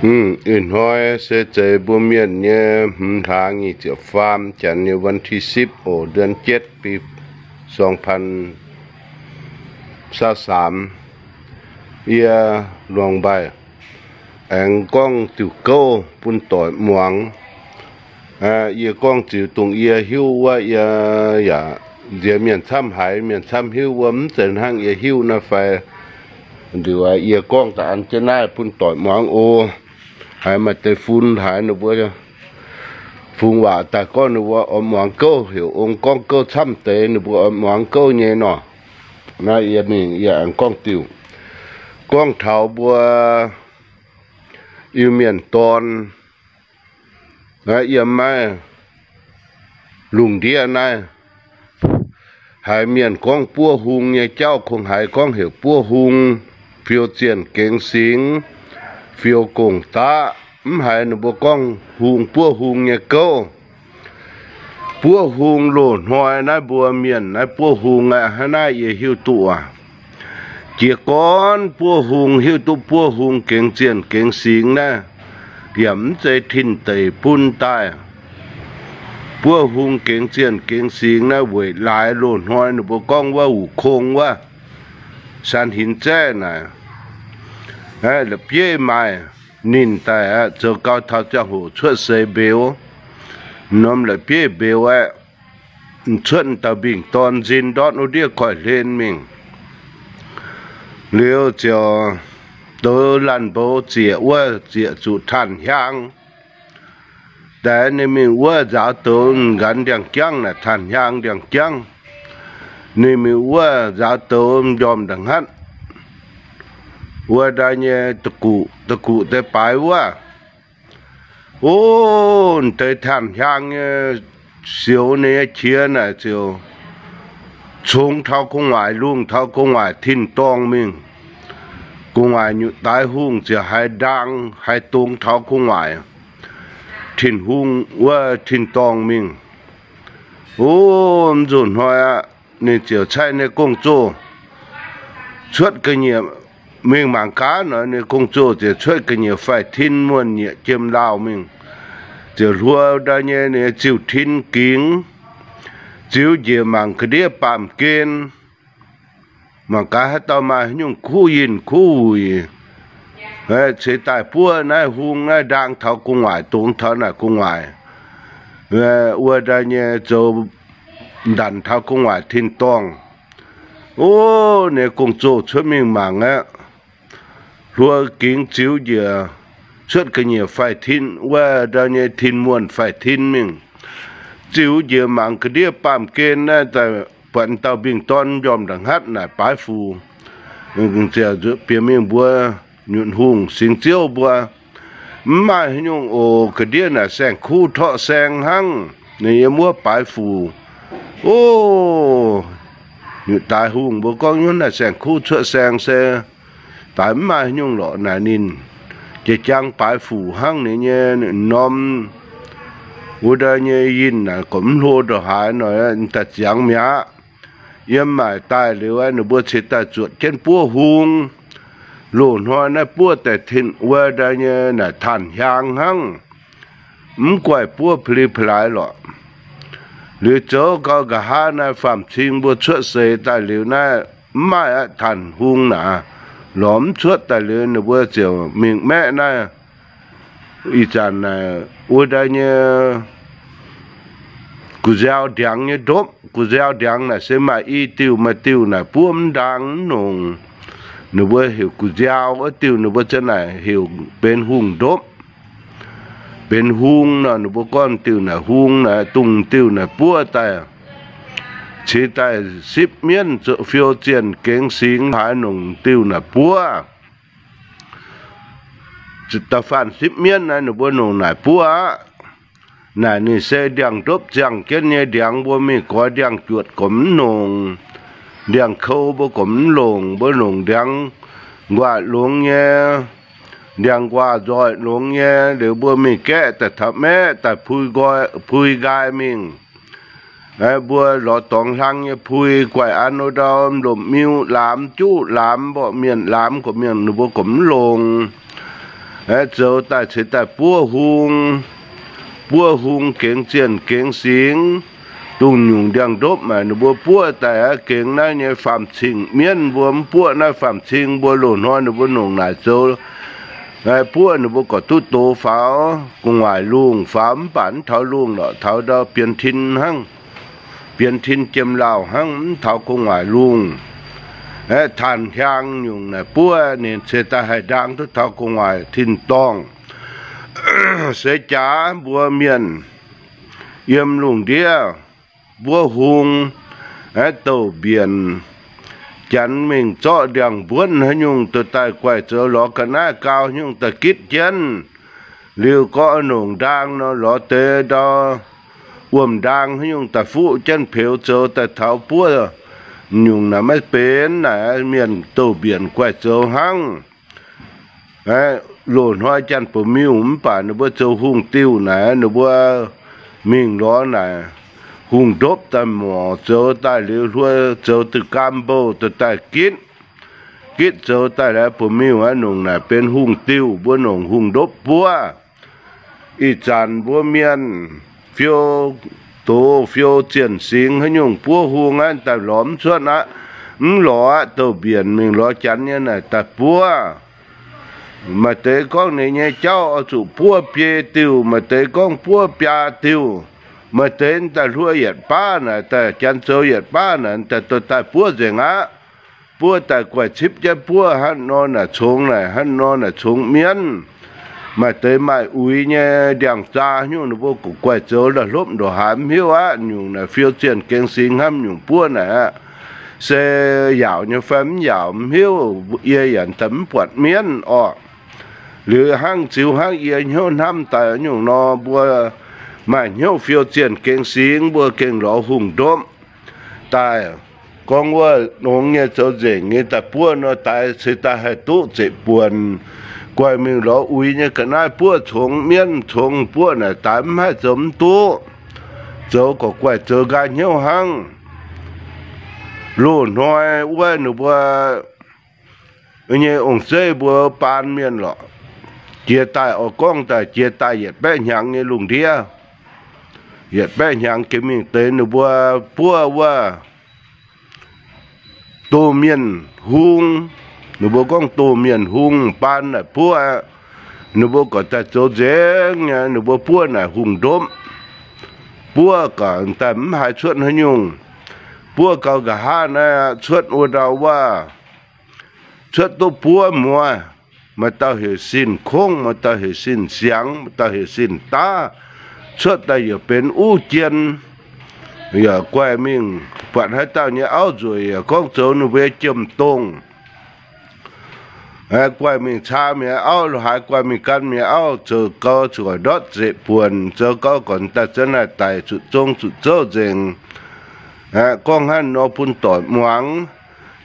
Ih hnoi se zeiz mbuo mienh nyei hmz hlaax nyic ziepc faam, janx nyei วันที่สิบ oc, เดือนเจ็ด ปี สองพันยี่สิบสาม. Yie Luangc Mbaih aengx gorngv diuh gouv bun doic muangx. Yie gorngv ziux dongh yie hiuv wuov, yie yaac nziex mienh camv haiz, mienh camv hiuv wuov, mv zeiz hnangv yie hiuv naaiv fai. Liuz yie gorngv daaih an jienv naaiv bun doic muangx oc. Haiz maaih deix fun haiz ninh mbuo fungx waac daaih gorngv ninh mbuo oix muangx gouv, heuc ong gorngv gouv camv deix, ninh mbuo oix muangx gouv nyei nor. Naaiv yie mingh yie aengx gorngv diuh, gorngv taux mbuo Iu-Mienh dorn, yiem maiv lungh ndiev naaiv, haiz mienh gorngv buov hung nyei jauv, kungx haiz gorngv heuc buov hung, fiou zienh gengx singx, fiou gong-daqv, mv haiz ninh mbuo gorngv hung, buov hung nyei gouv. Buov hung loz-hnoi naaiv mbuo mienh naaiv buov hung aeqv, hnangv naaiv yie hiuv duqv aac. Jiez gorn buov hung, hiuv duqv buov hung gengx zienh gengx singx naaiv, yaac mv zeiz tin-deic bun daaih. Buov hung gengx zienh gengx singx naaiv weic laaix loz-hnoi ninh mbuo gorngv wuov wuc kong wuov, san hinc zaeqv naaic, la'bieiv maaih ninh daaih aqv, zoux gau taux ziangh hoc cuotv seix mbeux, norm la'bieiv mbeux aeqv, cuotv dauh mbingh dorn nzin ndortv wuov ndiev koiv-hlen mingh. Liuz ziouc douz laanh mboux zieqc wuov, zieqc zuqc tanh hiaang. Daaih ninh mingh wuov nzaaux douz nqanx ndiangx-jangv naaic, tanh hiaang ndiangx-jangv. Ninh mingh wuov nzaaux douz njormh nda'hngatv wuov ndaaih nyei da'guc, da'guc deix baaix wuov. O, deix tanh hiaang nyei sioux ninh nyei qiex naaic ziouc congx taux gu'nguaaic, lungh taux gu'nguaaic tin-dorngh mingh. Gu'nguaaic nyutc daaix hungh ziouc haiz ndaang haiz dongz taux gu'nguaaic Tin-Hungh wuov tin-dorngh mingh. O, mv nzunc hnoi aqv, ninh ziouc caih ninh gong-zoh cuotv ga'nyiec mingh mangc gaax nor, ninh gong-zoh ziouc cuotv ga'nyiec faix-tin muonh nyieqc jiem lauh mingh, ziouc hluo ndaaih nyei ninh ziuh tin gingx, ziux njiec mangc ga'ndiev baamh gen, mangc gaax haaix dauh maaih haaix nyungc kuv yinh kuv wuic ceix daaih buov naaiv hung naaiv ndaang taux gu'nguaaic, dongz taux naaic gu'nguaaic, wuov ndaaih nyei zoux ndanc taux gu'nguaaic tin-dorngh. O, ninh gong-zoh cuotv mingh mangc aqv. Hluo gingx ziux njiec cuotv ga'nyiec faix-tin wuov ndaaih nyei tin muonh faix-tin mingh, ziux njiec mangc ga'ndiev baamh gen naaiv daaih buatc dauh mbingh dorn njormh nda'hngatv naaic baaix fuc. Ziouc bieqc mingh mbuox nyutc hungh singx ziouv mbuo, mv maaih haaix nyungc oc. Ga'ndiev naaic saeng-kuv torqv saeng hnangv, ninh yiem wuov baaix fuc. O, nyutc daaix hungh mbuo gorngv, nyutc naaic saeng-kuv cuotv saeng se daaih mv maaih haaix nyungc lorqc naaic. Ninh jiex-jangx baaix fuc hnangv, ninh nyei norm wuov ndaaih nyei yinh naaic gorqv mv hlo ndongc haaix nor, daaih ziangx mi'aqv. Yiem maaic daaih liuz, ninh mbuo ceix daaih zuotc jienv buov hung. Loz-hnoi naaiv buov daaih tin wuov ndaaih nyei naaic tanh hiaang hnangv, mv guaih buov pa'li pa'laaix lorqc. Liuz zoux gau nqa'haav naaiv faam-cing mbuo cuotv seix daaih liuz naaiv, mv maaih aqv, tanh hung naaic lorz mv cuotv daaih liuz, ninh mbuo ziouc mingh maeqv naaiv ih zanc naaic wuov ndaaih nyei gu'nziaaux ndiangx nyei ndopv. Gu'nziaaux ndiangx naaic se maaih i diuh maaih diuh naaic buov mv ndaang mv longc. Ninh mbuo heuc gu'nziaaux wuov diuh, ninh mbuo ziang naaic heuc benx hungh ndopv. Benx hung nor, ninh mbuo gorngv diuh naaic hung naaic, dongh diuh naaic buov daaih, ceix daaih sipv mienv, fiou zienh gengx singx haaix nongc diuh naaic buov. Da'faanh sipv mienv naaiv, ninh mbuo nongc naaic buov aqv. Naaic ninh se ndiangx-ndopv ziangh jienv nyei ndiangx, mbuo mingh goix ndiangx-juotc gorqv mv nongc, ndiangx-kou mbuo gorqv mv longc, mbuo nongc ndiangx-nquaah longx nyei, ndiangx-nquaah nzoih longx nyei. Liuz mbuo mingh gaeqv daaih taux maeqv daaih pui nqoi, pui nqaai mingh. Mbuo lorz dorngx hlang nyei pui, guaih an wuov ndau, lomc miu laamz, juqv laamz, mborqv mienh laamz gorqv mienh, ninh mbuo gorqv mv longc. Aeqv, zoux daaih ceix daaih buov hung, buov hung gengx zienh gengx singx, dongh nyungc ndiangx-ndopv maaic ninh mbuo buov daaih aqv, gengx naaiv nyei faam-cing mienv mbuo mv buov naaiv faam-cing mbuo loz-hnoi ninh mbuo nongc naaic zoux buov ninh mbuo gorqv duqv doz faaux, gu'nguaaic lungh faaux, mv baac mv taux lungh lorqc, taux ndau bienx tin hnangv, bienx tin jiem lauh hnangv, mv taux gu'nguaaic lungh. Aeqv, taanc hiaang nyungc naaic buov ninh ceix daaih haih ndaang duqv taux gu'nguaaic tin-dorngh. Seix jaax mbuo mienh yiem lungh ndiev buov hung, aeqv, douh mbienc, janx mingh zorqv ndiangx-mbuonv haaix nyungc duqv daaih guaih zoux lorz ga'naaiv gau nyungc daaih gitv jienv. Liuz gorngv nongc ndaang nor lorz deix ndau wuom-ndaang haaix nyungc daaih fuqv jienv peux zoux daaih taux buov nyungc naaic maiv benx naaic, mienh douh mbienc guaih zoux hnangv. Loz-hnoi janx-buoz-miuh mv baac ninh mbuo zoux hungh diuh naaic, ninh mbuo mingh lorz naaic hungh ndopv daaih morc zoux daaih liuz hluo zoux da'gaam-mbouh daaih gitv, gitv zoux daaih laaix buoz-miuh aqv, nongc naaic benx hungh diuh, mbuo nongc hungh ndopv buov. Ih zanc mbuo mienh fiou doz fiou zienh singx haaix nyungc buov hung aqv, daaih lorz mv cuotv aqv. Mv lorz aqv, douh mbienc mingh lorz janx nyei naaic daaih buov. Maaih deix gorngv ninh nyei jauv oix zuqc buov biei diuh, maaih deix gorngv buov biaa diuh, maaih deix daaih hluo yietc baav naaic, daaih janx zoux yietc baav naaic, daaih dorh daaih buov nzengc aqv. Buov daaih guaih cipv jienv buov, hnangv nor naaic congx naaic, hnangv nor naaic congx mienv. Maaih deix maaih uix nyei ndiangx-zaa nyungc ninh mbuo guv guaih zoux la'hlopv ndoqc haaix mv hiuv aqv. Nyungc naaic fiou zienh gengx singx hnamv nyungc buov naaic aqv. Se yaauc nyei fai mv yaauc mv hiuv, yie yaac daaih mv buatc mienv orqc. Liuz hnangv ziux hnangv yie hnyouv hnamv daaih nyungc nor, mbuo maaih hnyouv fiou zienh gengx singx, mbuo gengh lorz hungh ndopv daaih. Gorngv wuov nongx nyei zoux nzengc nyei daaih buov nor, daix ceix daaih haih duqv zeqc buonc. Guaih mingh lorz uix nyei ga'naaiv buov congx mienv congx buov naaic daix mv haih zoux mv duqv. Zoux gorqv guaih zoux nqaai hnyouv hnangv. Loz-hnoi wuov ninh mbuo nyei ong-zeiv mbuo baan mienh lorqc, jiex daaih oix gorngv daaih jiex daaih yietc baeqv hnyangx nyei lungh ndiev, yietc baeqv hnyangx jiex mingh deix ninh mbuo buov wuov doh mienh hung. Ninh mbuo gorngv doh mienh hung baan naaic buov, ninh mbuo gorqv daaih zoux nzengc nyei, ninh mbuo buov naaic hungh ndopv. Buov gorqv daaih mv haiz cuotv haaix nyungc. Buov gau nqa'haav naaiv cuotv wuov ndau wuov, cuotv duqv buov muoz. Maaih dauh heuc Sin Kongv, maaih dauh heuc Sin Siangx, maaih dauh heuc Sin Daav. Cuotv daaih yaac benx uv jien, yaac guaih mingh buatc haaix dauh nyei auv nzueic yaac gorngv zoux ninh mbuo jiem-dongh. Guaih mingh caa mienh auv, lo haaix guaih mingh gan mienh auv, zoux gau zuqc ndortv zeqc buonc, zoux gau gorqv daaih za'naaic daic zuqc zong zuqc zouv nzengc. Gorngv hnangv nor bun doic muangx.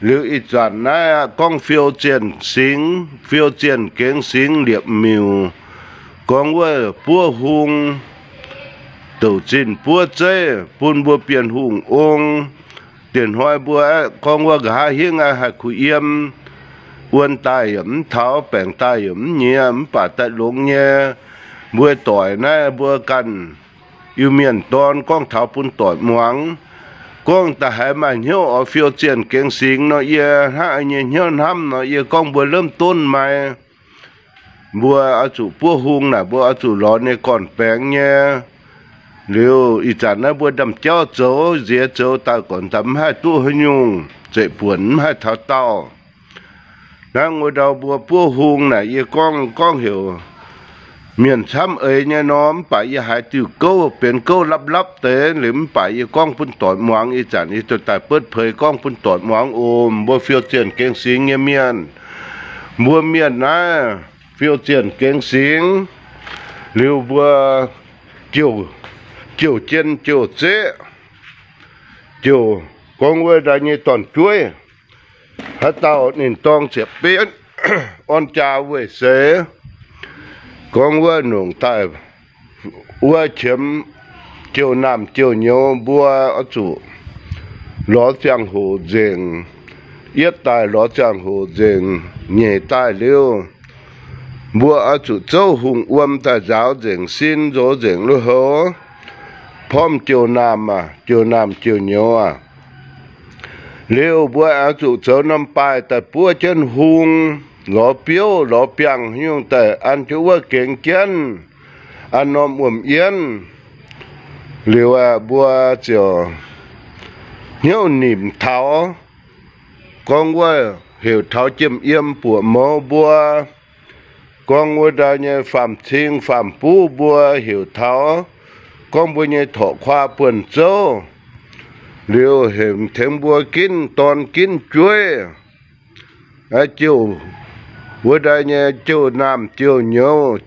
Liuz ih zanc naaiv aqv, gorngv fiou zienh singx, fiou zienh gengx singx liepc miuc, gorngv wuov buov hung, douc zinh buov zeiv bun mbuo Bienh Hungh ong. Diex hnoi mbuo aeqv, gorngv wuov nqa'haav hingv aqv haih kuh yiem, wuon daaih yaac mv taux, baengc daaih yaac mv nyiex, mv baac daaih longx nyei. Mbuo doic naaiv mbuo ganh Iu-Mienh dorn gorngv taux bun doic muangx. Gorngv da'haiz maaih hnyouv oix fiou zienh gengx singx nor, yie hnangv nyei hnyouv hnamv nor, yie gorngv mbuo เริ่มต้น maaih, mbuo oix zuqc buov hung naaic, mbuo oix zuqc lorz nyei gorn-baengx nyei. Liuz ih zanc naaiv mbuo ndaamv-jauv zoux, nziex zoux daaih gorqv daaih mv haih duqv haaix nyungc, zeqc buonc mv haih taux daauh. Hnangv wuov ndau mbuo buov hung naaic, yie gorngv gorngv heuc mienh camv eix nyei nor, mv baac yie haiz diuh gouv benx gouv lapv-lapv deix liuz, mv baac yie gorngv bun doic muangx. Ih zanc yie duqv daaih เปิดเผย gorngv bun doic muangx oc. Mbuo fiou zienh gengx singx nyei mienh, mbuo mienh naaiv fiou zienh gengx singx, liuz mbuo jouh, jouh jien jouh zeqv, jouh gorngv wuov ndau nyei dorn-jueiv, haaix dauh ninh dorng ziepc betv, orn jaa weic seix, gorngv wuov nongc daaih wuov qiemx jouh naamh jouh nyouz, mbuo oix zuqc lorz ziangh hoc nzengc, yietv daaih lorz ziangh hoc nzengc, nyeic daaih liuz, Mbuo oix zuqc zouv hungh wuom daaih nzaaux nzengc sin, nzox nzengc lui-houx, porv jouh naamh aac, jouh naamh jouh nyouz aac. Liuz mbuo oix zuqc zoux norm baaih daaih buov jienv hung, lorz biouv lorz biangh nyungc daaih an jienv wuov gengx jienv, an norm wuom-yienv. Liuz aeqv, mbuo ziouc hnyouv nimc taux, gorngv wuov heuc taux jiem yiem buoqc mouz mbuo, gorngv wuov ndau nyei faam-cing faam-buv mbuo heuc taux, gorngv mbuo nyei torqv kuaa buonv zouv. Liuz heuc tengx mbuo ginv dorn ginv jueiv, jouh wuov ndau nyei jouh naamh jouh nyouz.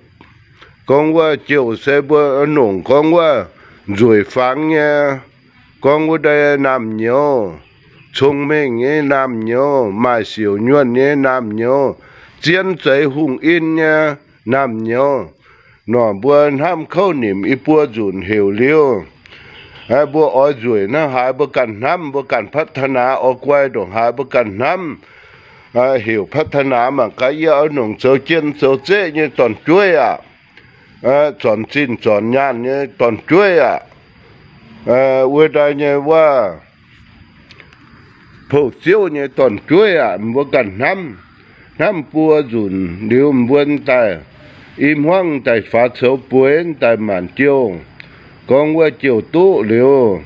Gorngv wuov jouh se mbuo nongc gorngv wuov nzueic fangx nyei, gorngv wuov ndau naamh nyouz, cong-mengh nyei naamh nyouz, maaih siouc nyuonh nyei naamh nyouz, zien zeix hungh in nyei naamh nyouz. Nor mbuo hnamv kouv nimc i buo nzunc heuc liuz, mbuo oix nzueic hnangv haaix mbuo ganh hnamv, mbuo ganh พัฒนา oix guai ndongc haaix mbuo ganh hnamv. Heuc พัฒนา mangc gaax yie oix nongc zoux jien zoux zeqv nyei dorn-jueiv aac, zornc zinh zornc nyaanh nyei dorn-jueiv aac, wuov ndau nyei wuov pou-ziouv nyei dorn-jueiv aac, mbuo ganh hnamv. Hnamv buo nzunc liuz mbuo daaih i hmuangv daaih faaux coux bueix daaih maanc jouh, gorngv wuov jouh duqv liuz,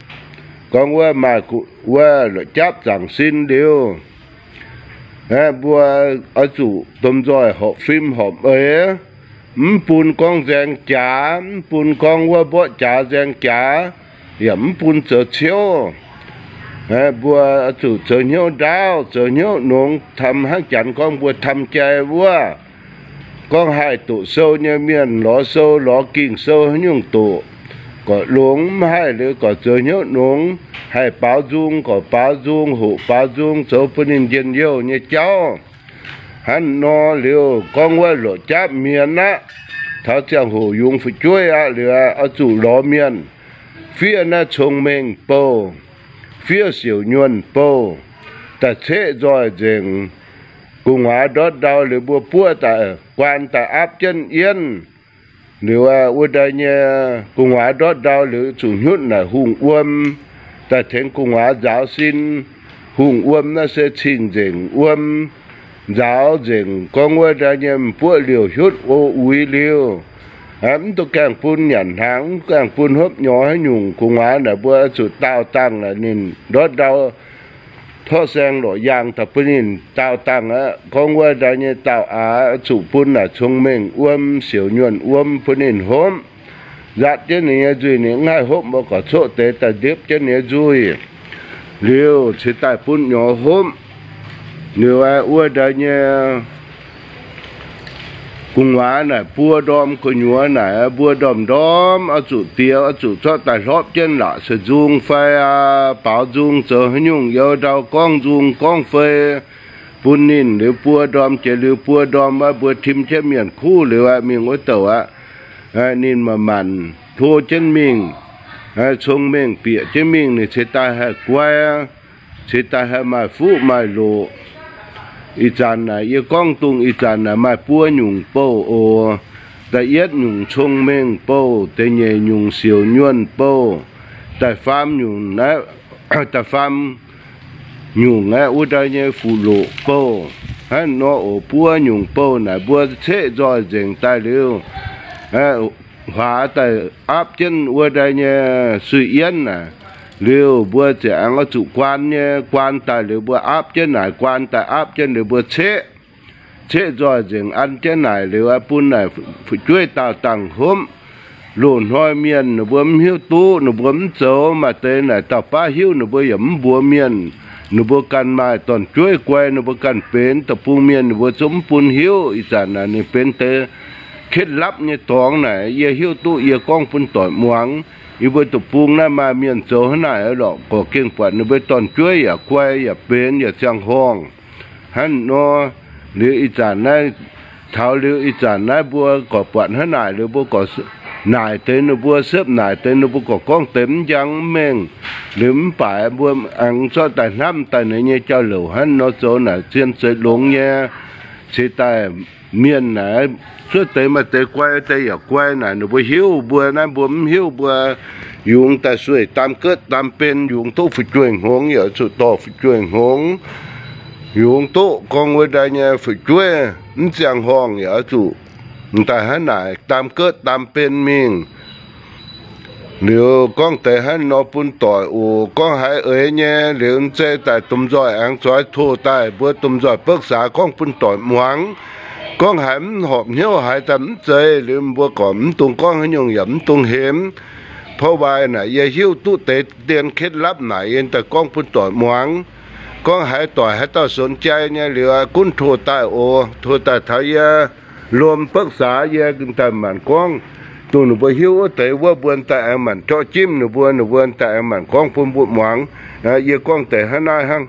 gorngv wuov maaih wuov la'japv zaangc sin liuz, mbuo oix zuqc domh nzoih horpc fim horpc eix, mv bun gorngv nzaeng jaax, mv bun gorngv wuov mborqv jaax nzaeng jaax, yaac mv bun zoux ciouv. Mbuo zuqc zoux hnyouv ndaauv, zoux hnyouv nongx, tam hnangv janx gorngv mbuo tam jai wuov. Gorngv haih doqc sou nyei mienh lorz sou, lorz Ging-Sou haaix nyungc doqc, gorqv longx, mv haih liuz gorqv zoux hnyouv nongx. Haih baaux nzung gorqv baaux nzung, hoqc baaux nzung, zoux bun ninh njien-youh nyei jauv. Hnangv nor liuz gorngv wuov loqc jaav mienh aqv, taux ziangh hoc yungz fu'jueiv aqv liuz, oix zuqc lorz mienh fiev naaiv cong-mengh bouh, fiev siouc nyuonh bouh, daaih ceqv nzoih nzengc gu'nguaaz ndortv ndau liuz mbuo buov daaih guaan daaih aapv jienv yienv. Liuz wuov ndau nyei gu'nguaaz ndortv ndau liuz zuqc hnyutv naaic hungh wuom, daaih tengx gu'nguaaz nzaaux sin. Hungh wuom naaiv se cing-nzengc wuom, nzaaux nzengc gorngv wuov ndau nyei m'buoqv liouh hiuv o uix liuz, mv duqv gaengh bun nyanc hnaangx, mv gaengh bun hopv nyorx haaix nyungc. Gu'nguaaz naaic mbuo zuqc daauh dangh naaic ninh ndortv ndau torqv saeng lorqc yaangh daaih bun ninh daauh dangh aqv. Gorngv wuov ndau nyei daauh aax zuqc bun naaic cong-mengh wuom, siouc nyuonh wuom bun ninh hopv. Nzatv jienv ninh nyei nzuih ninh mv haih hopv, mbuo gorqv coqv deix daaih ndepv jienv ninh nyei nzuih. Liuz cingx daaih bun nyorx hopv. Liuz wuov ndau nyei gu'nguaaz naaic buo ndorm gu'nyuoz naaic mbuo ndorm-ndorm oix zuqc diex, oix zuqc zorqv daaih hlorpv jienv laqc se nzung fai aqv, baaux nzung zoux haaix nyungc youz ndau gorngv nzung gorngv fei bun ninh. Liuz buo ndorm jiex liuz buo ndorm wuov mbuo tim jienv mienh kuv liuz aqv, mingh wuov douc aqv, ninh maanc-maanc hlo jienv mingh, cong-mengh bieqc jienv mingh, ninh cingx daaih haih guai, cingx daaih haih maaih fuqv maaih loqc. Ih zanc naaic yie gorngv dongh ih zanc naaic maaih buo nyungc bouh oc. Da'yietv nyungc cong-mengh bouh, da'nyeic nyungc siouc nyuonh bouh, da'faam nyungc naaiv, da'faam nyungc aeqv, wuov ndau nyei fuqv loqc bouh. Hnangv nor oc, buo nyungc bouh naaic mbuo ceqv nzoih nzengc daaih liuz, huaax daaih aapv jienv wuov ndau nyei suiv-yienv naaic, liuz mbuo ziouc aengx oix zuqc guaan nyei, guaan daaih liuz mbuo aapv jienv naaic, guaan daaih aapv jienv liuz mbuo ceqv, ceqv nzoih nzengc an jienv naaic liuz, bun naaic fu'jueiv daauh dangh hopv. Loz-hnoi mienh ninh mbuo mv hiuv duqv, ninh mbuo mv zoux, maaih deix naaic dauh baav hiuv, ninh mbuo yaac mv mbuox mienh. Ninh mbuo ganh maaih dorn-jueiv guai, ninh mbuo ganh benx deic-bung mienh, ninh mbuo zungv mv bun hiuv. Ih zanc naaic ninh benx deix เคล็ดลับ nyei dorngx naaic, yie hiuv duqv yie gorngv bun doic muangx. Yie mbuo deic-bung naaiv maaih mienh zoux hnangv naaic lorqc, gorqv gengh buatc ninh mbuo dorn-jueiv yaac guai yaac benx yaac ziangh horngh. Hnangv nor, liuz ih zanc naaiv, taux liuz ih zanc naaiv mbuo gorqv buatc hnangv naaic liuz mbuo gorqv naaic deix ninh mbuo, sepv naaic deix ninh mbuo gorqv gorngv deix mv njang mv mengh. Liuz mv baac mbuo aengx zorqv daaih hnamv daaih ninh nyei jauv-louc hnangv nor zoux naaic zien zeix longx nyei. ceix daaih mienh naaic, cuotv deix maaih deix guai, deix yaac guai naaic, ninh mbuo hiuv mbuo naaiv, mbuo mv hiuv mbuo yungz daaih sueih daam gotv daam ben, yungz duqv fu'jueiv hngongx yaac zuqc dorh fu'jueiv hngongx, yungz duqv gorngv wuov daaih nyei fu'jueiv mv ziangh horngh yaac zuqc m'daaih hnangv naaic daam gotv daam ben mingh. Liuz gorngv deix hnangv nor bun doic oc. Gorngv haiz eix nyei liuz, mv zeiz daaih domh nzoih aengx zoix tov daaih, mbuo domh nzoih ปรึกษา gorngv bun doic muangx. Gorngv haiz mv horpc hnyouv haaix daaih mv zeiz liuz, mbuo gorqv mv dungx gorngv haaix nyungc yaac mv dungx hemx. เพราะว่า naaic yie hiuv duqv deix dien เคล็ดลับ naaic, yie daaih gorngv bun doic muangx. Gorngv haiz doic haaix dauh สนใจ nyei liuz, gunv tov daaih oc. Tov daaih taux yie, lomh ปรึกษา yie daaih maanc gorngv dongh ninh mbuo hiuv wuov deix wuov, mbuo daaih aengx maanc jorqv jimv ninh mbuo, ninh mbuo daaih aengx maanc gorngv bun mbuo muangx. Yie gorngv deix hnangv naaiv hnangv.